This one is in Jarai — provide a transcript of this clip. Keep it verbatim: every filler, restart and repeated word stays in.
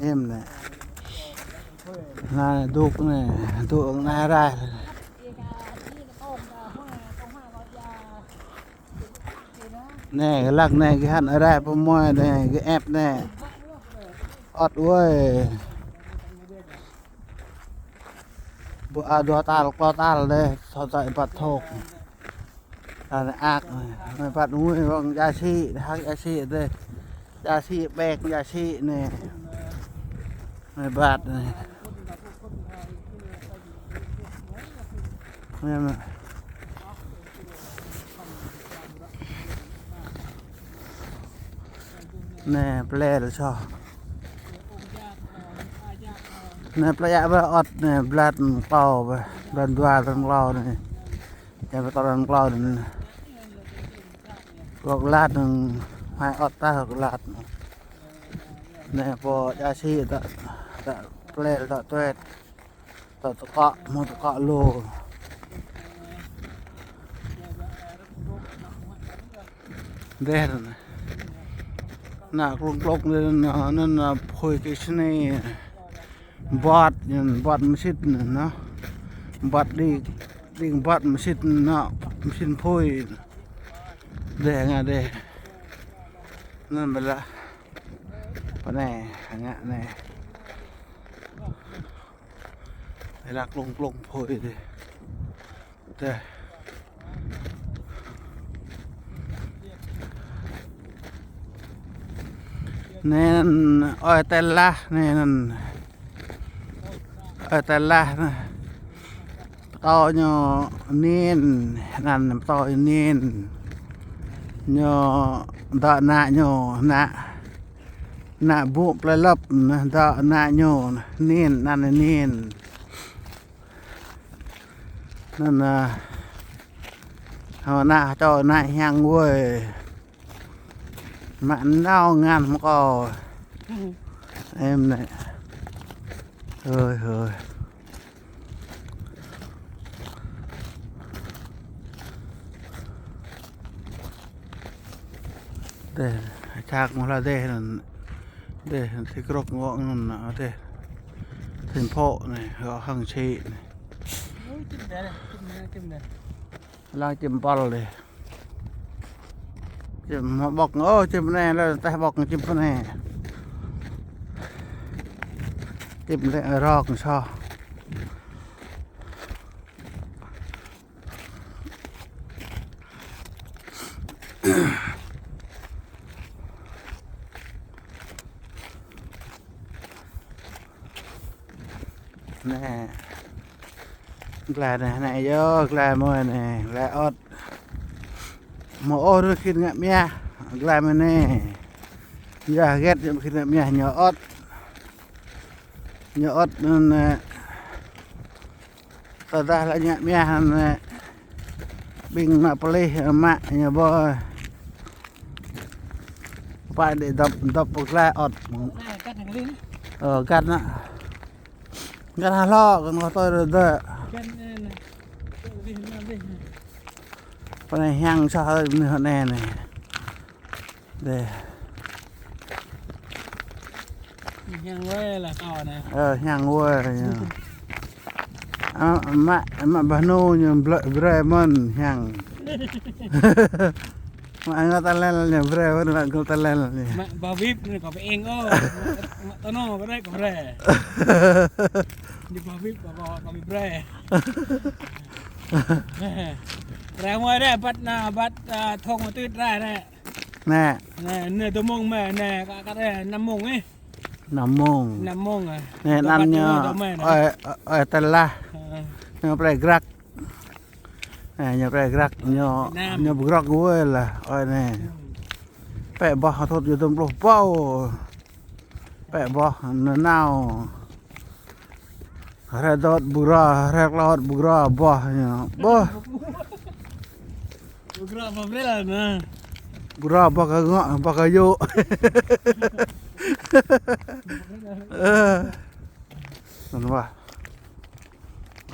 Em nè. Anai dŏ nè, dŏ anai rai. Nè, kơ lăk nè, kơ hăn rai pơmơi nè, kơ ĕp nè. Ơ̆t wơi. Ƀu a dua tal, klâo tal dêh, thâo tơ̆i băt thôk. Tal ak, mơi băt ngui wơ̆ng ia sĭ, hăng ia sĭ dêh. Ia sĭ ƀĕk, ia sĭ nê. Mơi băt nê. Mơi mă. Nê, plei lĕ soh. Nê, plei ia ƀă ơ̆t nê, blan klâo ƀă, blan dua, blan klâo nê. Ia ƀă tơl blan klâo nê. Klâo glăt nê, hai ơ̆t tah glăt nê. Nê, pô ia sĭ tơ, tơ plei tơ tuet. Tơ tơkă, mơ̆ tơkă lu. Dêh nê. Nă klung klung dêh nă, nă, nă, phôi kơ snei. Băt, nă, băt mơsĭt nă, nă. Băt đĭ, đĭ băt mơsĭt nă, mơsĭt phôi. Dêh ngă dêh. Nă bơla. Pơ anai, ngă anai. Dêh lăk klung klung phôi dêh. Dêh. Nê anŭn ơi tơlah nê anŭn. Ơi tơlah nê. Pơtô ñu nin, anŭn pơtô ñu nin. Ñu dŏ ană ñu, ană. Ană ƀu plei lăp, anŭn dŏ ană ñu, nin, anŭn nin. Anŭn, ơ, hơ̆ ană čô ană hiăng wơi. Mă nao ngăn mơkâo. Em nê. Hơi, hơi. Dêh, čak mơ̆ hla dêh anŭn. Dêh, thĭ krŏk ngŏ anŭn, dêh. Thành phố nê, gŏ hăng sĭ nê. Lăng čim păl dêh. Čim mă ƀŏk, ô, čim pơnai, lĕ teh ƀŏk čim pơnai. Čim lĕ rŏk soh. Nê. Glai nê, nê yơh, glai mơi nê, glai ơ̆t. Mơ̆ ôh rơ̆ khĭn ngă mơyah, glai mơi nê. Yơh hơget yơh khĭn ngă mơyah ñu ơ̆t. Ñu ơ̆t nê. Tơdah lĕ ngă mơyah anŭn, ƀing ană pơlih mă ñu ƀơi. Pă đĭ dŏp, dŏp pơglai ơ̆t. Ơ, găn anŭn. Găn hă lŏ, găn kơ tui rơdêh. Pơ anai hiăng soh hơi mơnuih anai anai. Dêh. Hiăng wơi lah kâo anai. Ơ, hiăng wơi, yơh. Ơ, mă, mă bah nu ñu blơi brơi mơ̆n hiăng. Mă ngă tơlel ñu brơi, wơ̆t mă ngă tơlel ñu. Mă ba wip ñu kơ pơeng ôh. Mă, mă tơnô brơi kơ brơi. Ñu ba wip kơ, kơ, kơ brơi. Brơi mơi đĕ, băt na, băt, a, thong mă tui brơi đĕ. Nè. Nè, nè, tơ mông mơi, nè, kơ, kơ đĕ, năm mông ih. Năm mông. Năm mông à. Nè, năm ñu, ơi, ơi, tơlah. Ñu brơi grăk. Nè, ñu brơi grăk, ñu, ñu brơi grăk wơi lah, ơi nè. Pĕ boh thut yua tơm pluh pô. Pĕ boh nanao. Hrĕ dot brơi grăk, hrĕ klot brơi grăk boh ñu. Boh. Brơi grăk boh brơi lah, nè. Brơi grăk boh kơ ngŏ, boh kơ yŭ. Ơ. Năn wah.